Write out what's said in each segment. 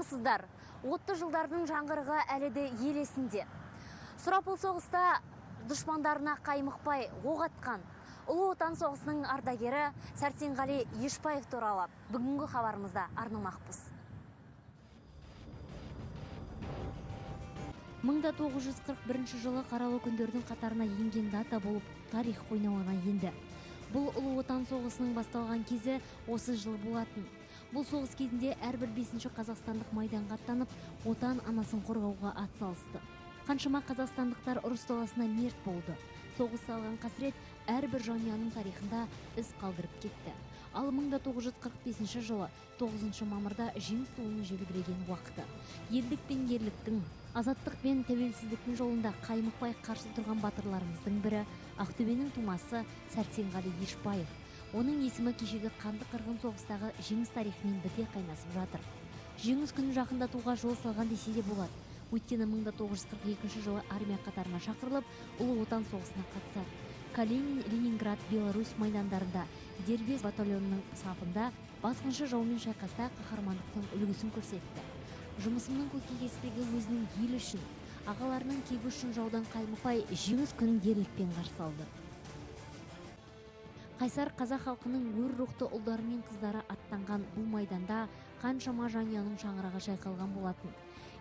Армысыздар, отты жылдардың жаңғырығы әлі де ел есінде. Сұрапыл соғыста дұшпандарына қаймықпай оқ атқан Ұлы Отан соғысының ардагері Сәрсенғали Ешбаев туралы бүгінгі хабарымызда арнамақпыз. 1941 жылы қаралы күндердің қатарына енген дата болып тарих қойнауына енді. Бұл Ұлы Отан соғысының басталған кезі осы жыл болатын. Бұл соғыс кезінде әрбір 5-ші қазақстандық майданға аттанып, Отан анасын қорғауға атсалысты. Қаншама қазақстандықтар ұрыс даласына мерт болды. Соғыс салған қасірет әрбір жанұяның тарихында із қалдырып кетті. Ал 1945 жылы 9 мамырда жеңіс туының желбіреген уақыты. Елдік пен ерліктің, азаттық пен тәуелсіздіктің жолында қаймықпай қарсы тұрған батырларымыздың бірі Ақтөбенің тумасы Сәрсенғали Ешбаев. Оның есімі кешегі қанды қырғын соғыстағы жеңіс тарихымен біте қайнасып жатыр. Жеңіс күнін жақындатуға жол салған десе де болады. Өйткені 1942 жылы армия қатарына шақырылып, Ұлы Отан соғысына қатысады. Калинин, Ленинград, Беларусь майдандарында дербес батальонының сапында басқыншы жаумен шайқаста қаһармандықтың үлгісін көрсетті. Жұмысымның көкейкестілігі өзінің елі үшін, ағаларының кегі үшін жаудан қаймықпай жеңіс күнін ерлікпен қарсы алды. Қайсар қазақ халқының өр рухты ұлдары мен қыздары аттанған бұл майданда қаншама жанұяның шаңырағы шайқалған болатын.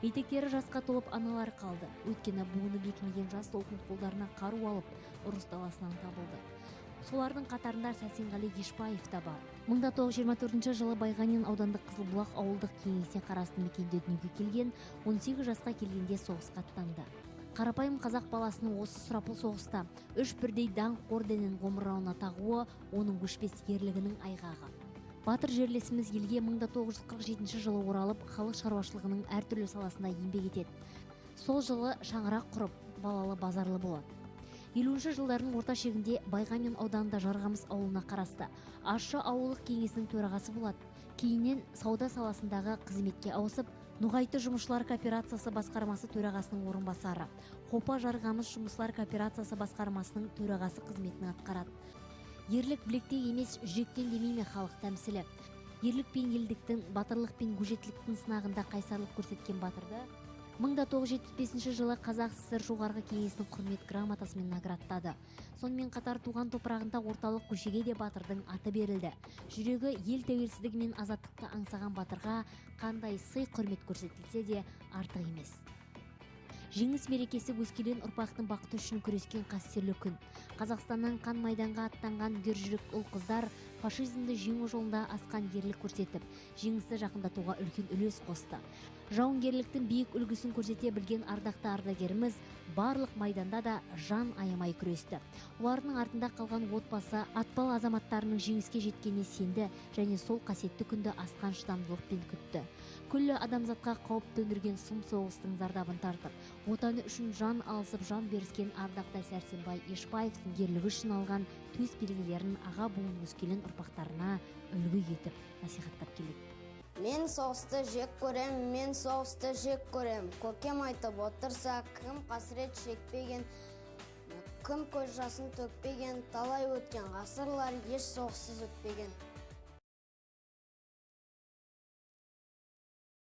Етектері жасқа толып аналар қалды. Өйткені буыны бекімеген жас толқын қолдарына қару алып, ұрыс даласынан табылды. Солардың қатарында Сәрсенғали Ешбаев та бар. 1924 жылы Байғанин аудандық Қызылбұлақ ауылдық кеңесіне қарасты мекенде дүниеге келген, 18 жасқа келгенде соғысқа аттанды. Қарапайым қазақ баласының осы сұрапыл соғыста үш бірдей даңқ орденін омырауына тағуы оның өшпес ерлігінің айғағы. Батыр жерлесіміз елге 1947 жылы оралып, халық шаруашылығының әртүрлі саласында еңбек етеді. Сол жылы шаңырақ құрып, балалы базарлы болады. 50 жылдардың орта шегінде Байғанин ауданында Жарғамыс ауылына қарасты Ащы ауылдық кеңесінің төрағасы болады. Кейіннен сауда саласындағы қызметке ауысып, Ноғайты жұмысшылар кооперациясы басқармасы төрағасының орынбасары, Қопа Жарғамыс жұмысшылар кооперациясы басқармасының төрағасы қызметін атқарады. Ерлік білекте емес, жүректен демей ме халық тәмсілі. Ерлік пен елдіктің, батырлық пен өжеттіліктің сынағында қайсарлық көрсеткен батырды 1975 жылы Қазақ СССР Жоғарғы Кеңесінің құрмет грамотасымен наградтады. Сонымен қатар туған топырағында орталық көшеге де батырдың аты берілді. Жүрегі ел тәуелсіздігі мен азаттықты аңсаған батырға қандай сый құрмет көрсетілсе де артық емес. Жеңіс мерекесі өскелең ұрпақтың бақыты үшін күрескен қастерлі күн. Қазақстаннан қан майданға аттанған ержүрек ұл-қыздар фашизмді жеңу жолында асқан ерлік көрсетіп, жеңісті жақындатуға үлкен үлес қосты. Жауынгерліктің биік үлгісін көрсете білген ардақты ардагеріміз барлық майданда да жан аямай күресті. Олардың артында қалған отбасы атпал азаматтарының жеңіске жеткеніне сенді және сол қасиетті күнді асқан шыдамдылықпен күтті. Күллі адамзатқа қауіп төндірген сұм соғыстың зардабын тартып, отаны үшін жан алысып жан беріскен ардақты Сәрсенбай Ешбаевтың ерлігі үшін алған төс белгілерін аға буын өскелең ұрпақтарына үлгі етіп насихаттап келеді. Мен соғысты жек көрем, мен соғысты жек көрем. Көкем айтып отырса, кім қасірет шекпеген, кім көз жасын төкпеген, талай өткен ғасырлар еш соғыссыз өтпеген.